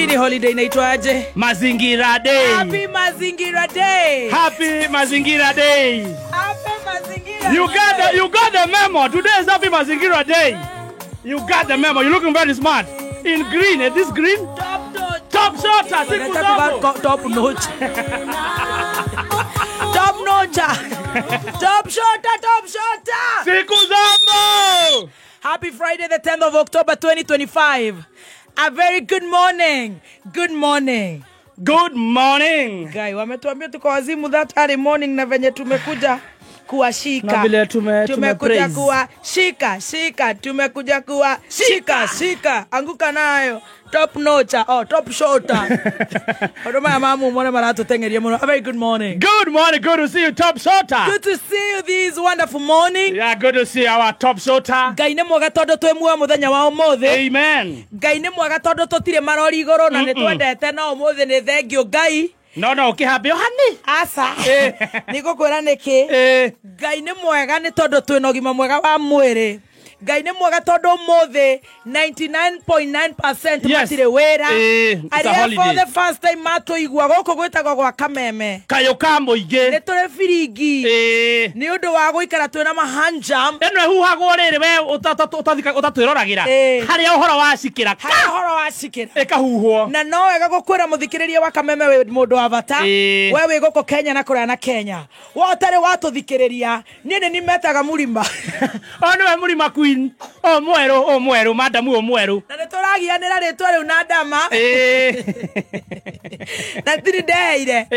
Hii ni holiday inaitwaje? Mazingira Day. Happy Mazingira Day. Happy Mazingira Day. Happy Mazingira You Day. got the memo. Today is Happy Mazingira Day. You got the memo. You're looking very smart. In green. Is this green? Top notch. Top shota. Siku Nataka zako. kuvaa top notch. Top notch. Top shota, top shota. Siku zako. Happy Friday the 10th of October 2025. A very good morning. Good morning. Good morning. Guy, wametuambia tuko wazimu that early morning na venye tumekuja kuwashika. Na vile tumekuja tume-praise. kuwa shika shika, tumekuja kuwa shika shika, anguka nayo top notcher, oh top shotter. Odoma ya mamu mwone maratutengeria muno. A very good morning. Good morning. Good to see you, top shota. Good to see you this wonderful morning. Yeah, good to see our top shota. Ngai nĩ mwega tondũ twĩ muoyo mũthenya wa ũmũthĩ. Amen. Ngai nĩ mwega tondũ tũtirĩ marori igũrũ na nĩ twendete no ũmũthĩ nĩ thengio Ngai. No, ũkĩhambio hani. Aca. Nĩ ngũkwĩra nĩkĩ. Ngai nĩ mwega nĩ tondũ twĩna ũgima mwega wa mwĩrĩ. Ngai nĩ mwega tondũ ũmũthĩ 99.9% Yes. matirĩ wĩra. It's a Arĩa for holiday. the first time matũigua gũkũ gwĩtagwo gwa Kameme. Kayũ ka mũingĩ. Nĩ tũrĩ biringi. Nĩ ũndũ wa gũikara twĩna mahanjam. Ĩno ĩhuhagwo rĩrĩ we ũtatwĩroragĩra. Harĩa ũhoro wacikĩra. Harĩa ũhoro wacikĩra. Ĩkahuhwo. Na no wega gũkwĩra mũthikĩrĩria wa Kameme wĩ mũndũ wa bata. We wĩ gũkũ Kenya na kũraya na Kenya. We ũtarĩ watũthikĩrĩria, niĩ nĩ nimetaga mũrima. O nĩwe mũrima queen. O mwerũ, o mwerũ, madamu o mwerũ. Na nĩ tũragianĩra rĩtwa rĩu na ndama. Na tiri ndeheire.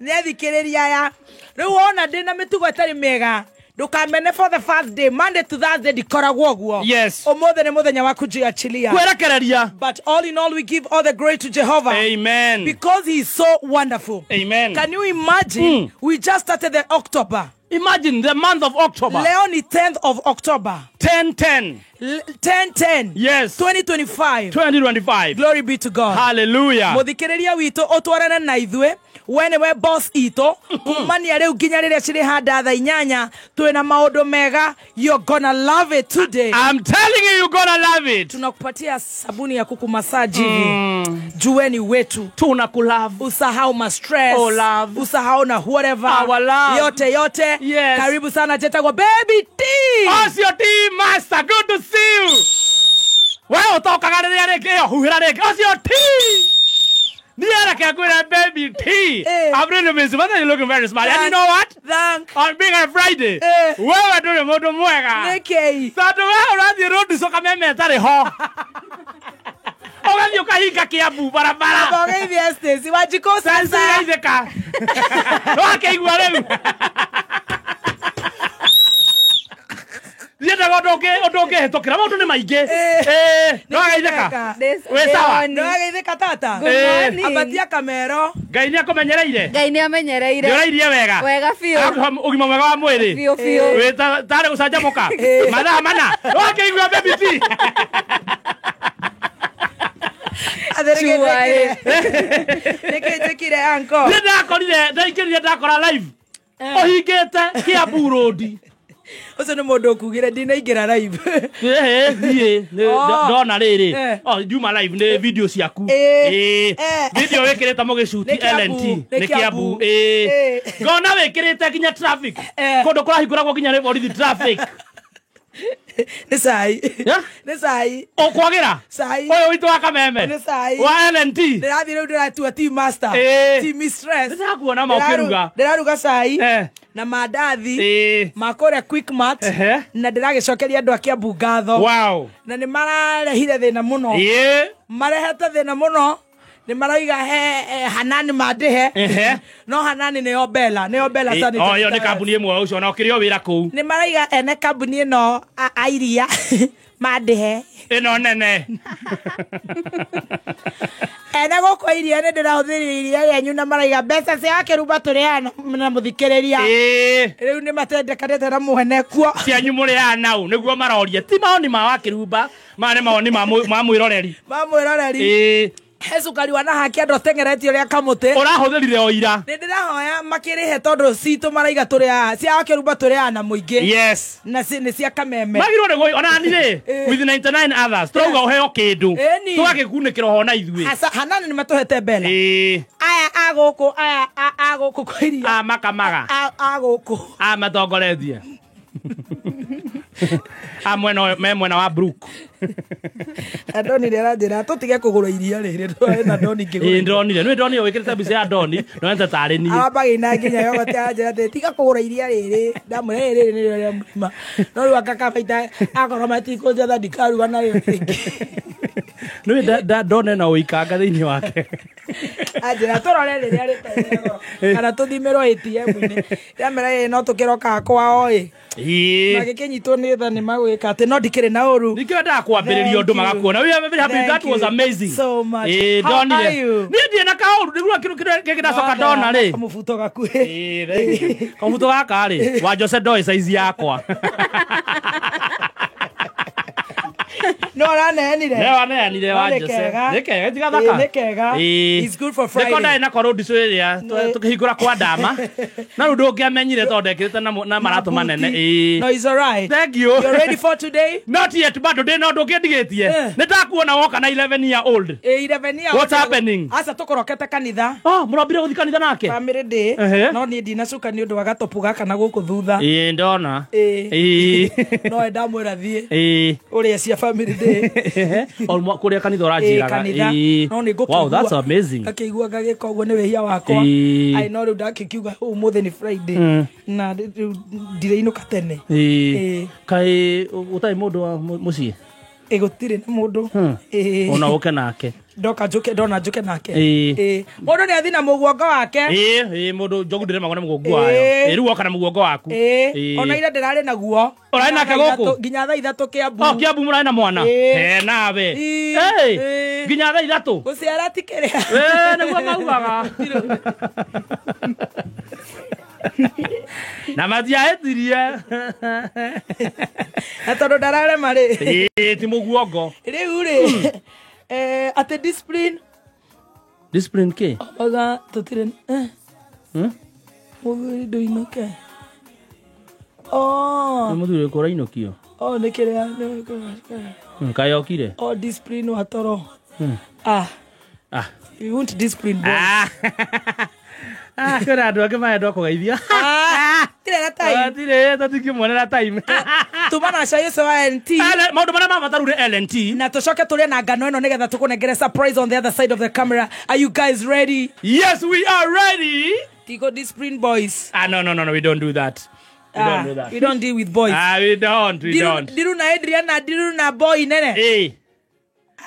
Nĩ athikĩrĩria aya. Rĩu wona ndĩna mĩtugo ĩtarĩ mĩega, ndũkamene for the first day, Monday to Thursday ndikoragwo ũguo. Yes. Ũmũthĩ nĩ mũthenya wa kujiachilia. Kwerekereria. But all in all, we give all the glory to Jehovah. Amen. Because he is so wonderful. Amen. Can you imagine? We just started the October. Imagine the month of October. Leo ni 10th of October. 10-10. 10-10. Yes. 2025. 2025. Glory be to God. Hallelujah. Mũthikĩrĩria witũ ũtwarane na ithuĩ, we nĩwe boss itũ, kumania rĩu nginya rĩrĩa cirĩ handa thaa inyanya, twĩna maũndũ mega. You're gonna love it today. I'm telling you, you're gonna love it. Tunakupatia sabuni ya kuku massage hivi. Jueni wetu. Tunakulove. Usahau ma stress. Oh, love. Usahau na whatever. Our love. Yote yote. Yes. Karibu sana jetagwa Baby T. Ocio T Master, good to see you. We ũtokaga rĩrĩa rĩngĩ ĩyo huhĩra rĩngĩ. Ocio T. Niĩ kwĩra Baby T. I'm really busy, but you're looking very smart. And you know what? Thank. On being a Friday, wewe ndũrĩ mũndũ mwega. Nĩkĩ? Tondũ we ũrathiĩ road show Kameme ĩtarĩ ho. Ũgathiĩ ũkahinga Kiambu barabara. Ũgeithie Stacy Wanjikũ Sasa. sasa. Itheka. Wakĩigua rĩu. Thiĩte ũndũ ũngĩhĩtũkĩra maũndũ nĩ maingĩ. No wageithĩka. Wĩ sawa? No wageithĩka tata. Good morning. Ambatia kamero. Ngai nĩ akũmenyereire. Ngai nĩ amenyereire. Nĩ ũrairie wega. Wega biũ. Akũhe ũgima mwega wa mwĩrĩ. Biũ biũ. Wĩ tarĩ gũcanjamũka. Mathaa mana. Wakĩigua Baby T. Nĩkĩ njĩkire uncle? Nĩ ndakorire, ndaingĩrire ndakora live. Ũhingĩte Kiambu Road. Ũcio nĩ mũndũ ũkugire ndinaingĩra live. Thiĩ, ndona rĩrĩ. Oh, njuma live nĩ video ciaku. Video wĩkĩrĩte mũgĩcuti LNT. Nĩ Kiambu. Ngona wĩkĩrĩte nginya traffic. Kũndũ kũrahingũragwo nginya nĩ borithi traffic. Nĩ cai. Nĩ cai. Ũkwagĩra? Cai. Ũyũ witũ wa Kameme. Nĩ cai. Wa LNT. Ndĩrathiĩ rĩu ndĩratua tea master. Tea mistress. Ndĩrakuona ma ũkĩruga. Ndĩraruga cai. Na mandathi. Ma kũrĩa Quickmart. Na ndĩragĩcokeria andũ a Kiambu ngatho. Wow. Na nĩ mararehire thĩna mũno. Marehete thĩna mũno. Nĩ marauga he Hanani mandĩhe. No Hanani nĩyo Bella, nĩyo Bella sanitary. Oh, ĩyo nĩ kambuni ĩmwe ũcio na ũkĩrĩ o wĩra kũu. Nĩ marauga ene kambuni ĩno a iria mandĩhe. Ĩno nene. Ene gũkũ iria nĩ ndĩrahũthĩrire iria rĩanyu na maraiga mbeca cia Kĩrumba tũrĩaga na mũthikĩrĩria. Rĩu nĩ matendekanĩte na mwene kuo. Cianyu mũrĩaga nau nĩguo maroria. Ti maoni ma wa Kĩrumba, maya nĩ maoni ma mwĩroreri. Ma mwĩroreri. He cukari wa nahaki andũ atengeretie ũrĩa kamũtĩ. Ũrahũthĩrire o ira. Nĩ ndĩrahoya makĩrĩhe tondũ citũ maraiga tũrĩa cia kĩrumba tũrĩaga na mũingĩ. Yes. Na nĩ cia kameme. Magirwo nĩ gũ ona ni rĩ with 99 others tũrauga ũheo kĩndũ. Ĩni. Tũgagĩkunĩkĩra ho na ithuĩ. Aca hanani nĩ matũhete bela. Ĩĩ. Aya a gũkũ aya a gũkũ kwa iria. A makamaga. A gũkũ. A matongoretie. A mwena me mwena wa Brook. Na Doni nĩ aranjĩra tũtige kũgũra iria rĩrĩ twarĩ na Doni Ĩĩ ngĩgũra. ndonire. Nĩ ndonire wĩkĩrĩte mbica ya Doni no ente tarĩ niĩ. Arambagĩ nginya yogoti aranjĩra atĩ tiga kũgũra iria rĩrĩ ndamwĩra rĩrĩ rĩrĩ nĩrĩo rĩa mũrĩma no rĩu akakabaita akorwo matikũnjatha ndikaruga narĩo rĩngĩ. Nĩ ndone na ũikanga thĩinĩ wake. Anjĩra tũrore rĩrĩa rĩtarĩ rĩa goro kana tũthimĩrwo ATM-inĩ ndamwĩra ĩĩ no tũkĩrokaga kwao ĩ. Ĩĩ. Magĩkĩnyitwo nĩ tha nĩ magwĩka atĩ no ndikĩrĩ na ũru. Nikio ndaa kwambĩrĩria ũndũ magakuona. We are very happy. That was amazing. So much. Ĩĩ How ndonire. are you? Niĩ ndirĩ na kaũru nĩguo kĩndũ kĩrĩa kĩngĩ ndacoka ndona rĩ. Kamũbuto gakuhĩ. Ĩĩ thank you. Kamũbuto gaka rĩ wa Jose ndoĩ size yakwa. No araneanire. Ne waneanire wa No, nĩ Jose. kega. Nĩ kega ti gathaka. Ĩĩ, nĩ kega. Ĩĩ. It's good for Friday. Nĩko ndarĩ na korwo ndicũ ĩrĩa Nĩ. tũkĩhingũra kwa ndama. Na rĩu ndũngĩamenyire tondũ ndekĩrĩte na maratũ manene. Ĩĩ. No, it's all right. Thank you. You're ready for today? Not yet bado ndĩ na ũndũ ũngĩ ndigĩtie. Eh. Nĩ ndakuona woka na 11 year old. Ĩĩ, 11 year What's old. happening? Aca tũkorokete kanitha. Oh, mũrambire gũthiĩ kanitha nake? Family day. Ehe. No niĩ ndinacuka nĩ ũndũ wa gatopu gaka na gũkũ thutha. Ĩĩ ndona. Ĩĩ. Ĩĩ. No ndamwĩra thiĩ. Ĩĩ. Ũrĩa cia family day. O kũrĩa kanitha Ĩĩ, ũranjĩraga. kanitha. Ĩĩ. No nĩ ngũkĩigua. Wow, that's amazing. Ngakĩigua ngagĩka ũguo nĩ wĩhia wakwa. Ĩĩ. Ai no rĩu ndakĩkiuga ũmũthĩ nĩ Friday. Na rĩu ndirĩinũka tene. Ĩĩ. Ĩĩ. Kaĩ ũtarĩ mũndũ wa mũciĩ? Ĩĩ gũtirĩ na mũndũ. Ĩĩ. Ona ũke nake. Ndoka njuke ndona njuke nake. Ĩĩ. Ĩĩ. Mũndũ nĩ athi na mũguongo wake. Ĩĩ, ĩĩ mũndũ njogu ndĩremagwo nĩ mũgongo wayo. Ĩĩ. Ĩĩ rĩu woka na mũgongo waku. Ĩĩ. Ĩĩ. Ona ira ndĩrarĩ naguo. Ũrarĩ nake gũkũ? Nginya thaa ithatũ Kĩambu. Oh, Kĩambu mũrarĩ na mwana. Ĩĩ. He nawe. Ĩĩ. Ĩĩ. Ĩĩ. Nginya thaa ithatũ. Gũciara ti kĩrĩa. Ĩĩ nĩguo maugaga. Na matiahĩtirie. Na tondũ ndararema rĩ. Ĩĩ ti mũguongo. Rĩu rĩ. Atĩ discipline. Discipline kĩ? Oga tũtirĩ. Mũthuri ndũinũke. Oh. Nĩ mũthuri ũrĩkũ ũrainũkio? Oh, nĩ kĩrĩa nĩ Kaĩ okire? Oh, discipline wa toro. Ah. Ah. You won't discipline boys. Ah. Ah, kwĩna andũ angĩ marendwo kũgeithia. Ah. Tirĩ na time. Tirĩ, tũtingĩmuonera time. Tuma na cai ũcio wa NT. Maũndũ marĩa ma bata rĩu nĩ LNT. Na tũcoke tũrĩe na ngano ĩno nĩgetha tũkũnengere surprise on the other side of the camera. Are you guys ready? Yes, we are ready. Tigo discipline boys. Ah, no, no, no, no, we don't do that. We don't do that. We don't deal with boys. Ah, we don't, we don't. Ndiru na Adrian na ndiru na boy nene. Eh.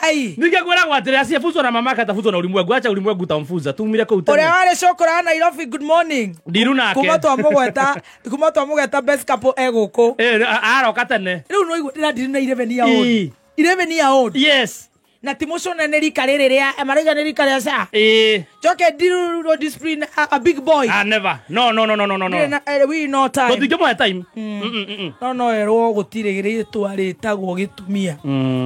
Ai. Ningekuona atĩrĩ asiyefunzwa na mamake atafunzwa na ulimwengu. Acha ulimwengu utamfunza. Tumire kũu tene. Ũrĩa warĩ cũkũra wa Nairobi, good morning. Ndiru nake. Kuma twamũgweta, kuma twamũgweta best couple e gũkũ. Aroka tene. Rĩu no igua ndĩra ndiru na 11 year old. Ĩĩ. 11 year old. Yes. Na ti mũcũne nĩ rika rĩrĩ rĩa marauga nĩ rika rĩa ca. Ĩĩ. Njoke ndiru no discipline a big boy. Ah, never. No, no, no, no, no, no, no. Ndirĩ na, we no time. Tũtingĩmũhe time. No no erwo gũtirĩ rĩtwa rĩtagwo gĩtumia.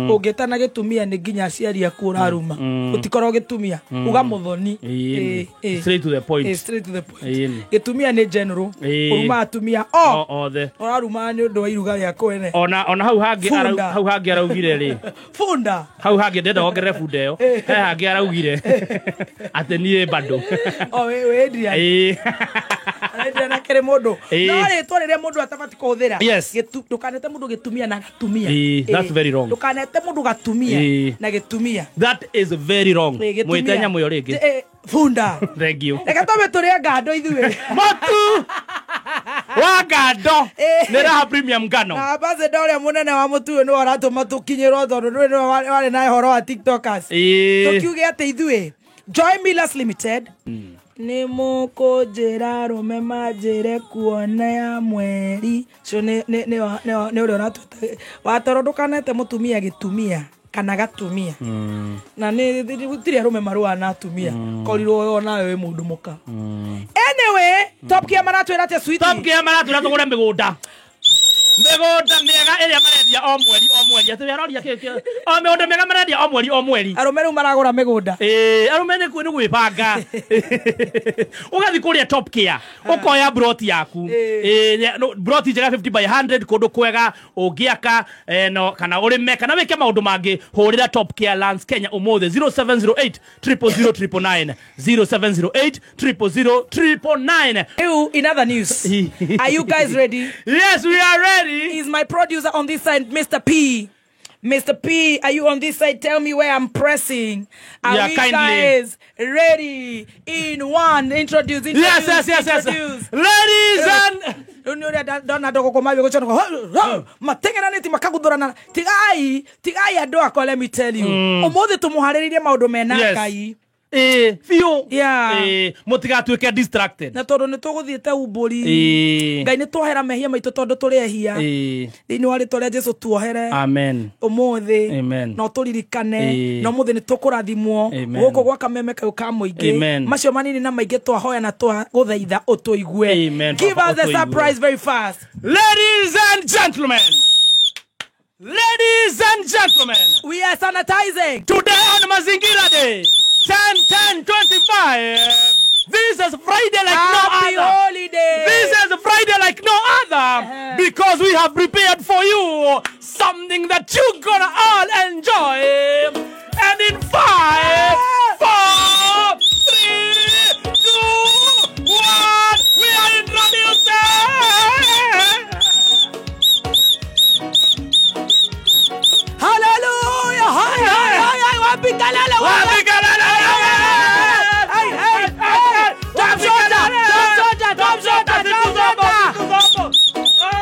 Ũngĩtana gĩtumia nĩ nginya aciari aku ũraruma. Ũtikorwo gĩtumia. Uga mũthoni. Ĩĩ. Ĩĩ. Straight to the point. Ĩĩ, straight to the point. Ĩĩ. Gĩtumia nĩ general. Ĩĩ. Ũruma atumia o. Othe. Ũraruma nĩ ũndũ wa iruga rĩa kwene. Ona hau hangĩ Funda. hau hangĩ araugire rĩ. Funda. Hau hangĩ ndenda wongerere bunda ĩyo. He hangĩ araugire atĩ niĩ bado. O we Adrian. Ĩĩ. Adrian akĩrĩ mũndũ. Ĩĩ. No rĩtwa rĩrĩa mũndũ atabatiĩ kũhũthĩra. Yes. Ndũkanete mũndũ gĩtumia na gatumia. Ĩĩ, that's very wrong. Ndũkanete mũndũ gatumia Ĩĩ. na gĩtumia. That is very wrong. Ĩĩ, gĩtumia. Mwĩte nyamũ ĩyo rĩngĩ. Funda. Thank you. Reke twambe tũrĩe ngando ithuĩ. Mũtu wa ngando Ĩĩ. nĩ Raha Premium ngano. Na ambassador ũrĩa mũnene wa mũtu ũyũ nĩwe ũratũma tũkinyĩrwo tondũ nĩwe nĩwe warĩ na ũhoro wa tiktokers. Ĩĩ. Tũkiuge atĩ ithuĩ Joy Millers Limited nĩ mũkũnjĩra arũme manjĩre kuona ya mweri ũcio nĩ ũrĩa ũratwĩta watoro ndũkanete mũtumia gĩtumia kana gatumia. Na nĩ gũtirĩ arũme marũaga na atumia korirwo onawe wĩ mũndũ mũka. Anyway, Top Gear maratwĩra atĩa sweetie? Top Gear maratwĩra tũgũre mĩgũnda. Mĩgũnda mĩega ĩrĩa marendia o mweri o mweri. Atĩ aroria kĩ o mĩgũnda mĩega marendia o mweri o mweri. Arũme rĩu maragũra mĩgũnda. Ĩĩ, arũme nĩ gwĩbanga. Ũgathiĩ kũrĩa Top Care, ũkoya broti yaku. Ĩĩ, broti njega 50 by 100 kũndũ kwega ũngĩaka no kana ũrĩme kana wĩke maũndũ mangĩ. Hũrĩra Top Care Lands Kenya ũmũthĩ 0708 000 999 0708 000 999. Rĩu, in other news, are you guys ready? Yes, we are ready. Is my producer on this side, Mr. P? Mr. P, are you on this side? Tell me where I'm pressing. Are Yeah, we kindly. guys ready? In one, introduce, introduce, Yes, yes, yes, yes. introduce. Ladies and Rĩu nĩ ũrĩa ndona andũ gũkũ magĩgũconoka mateng'eranĩtie makaguthũrana. Tigai, tigai andũ akwa, let me tell you. Ũmũthĩ tũmũharĩrĩirie maũndũ mena Yes. Ngai. Ĩĩ, biũ. Yeah. Ĩĩ, mũtigatuĩke distracted. Na tondũ nĩ tũgũthiĩte umbũri. Ĩĩ. Ngai nĩ tuohera mehia maitũ tondũ tũrĩ ehia. Ĩĩ. Thĩinĩ wa rĩtwa rĩa Jesu tuohere. Amen. Ũmũthĩ. Amen. Na ũtũririkane. Ĩĩ. Na ũmũthĩ nĩ tũkũrathimwo. Amen. Gũkũ gwa kameme kau ka mũingĩ. Amen. Macio manini na maingĩ twahoya na twagũthaitha ũtũigue. Amen, Give Baba, us the ũtũigue. surprise very fast. Ladies and gentlemen. Ladies and gentlemen. We are sanitizing. Today on Mazingira Day, 10/10/25. This is Friday like Happy no other. holiday. This is Friday like no other, because we have prepared for you something that you're gonna all enjoy. And in 5, 4, 3, 2, 1, we are introducing. Hallelujah! Hi, hi, hi, hi! Wapi kalala? Wapi kalala? Hey, hey, hey! Top shoulder! Top shoulder! Top shoulder! Top shoulder!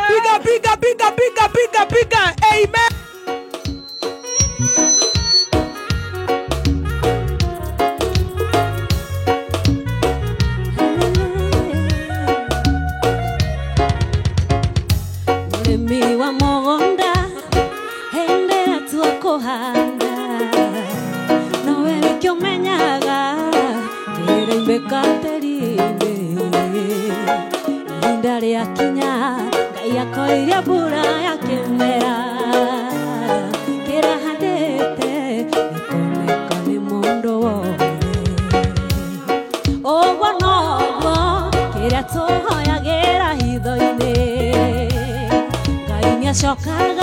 Piga, piga, piga, piga, piga, piga! Amen! Mũrĩmi wa mũgũnda hĩndĩ atua kũhanda nowe wiki ũmenyaga kĩrĩimbĩka tĩri-inĩ ihinda rĩakinya Ngai akoiria mbura ya kĩmera kĩrahandĩte gĩkoneka nĩ mũndũ wothe ũguo noguo kĩrĩa tũhoyagĩra hitho-inĩ Ngai nĩacokaga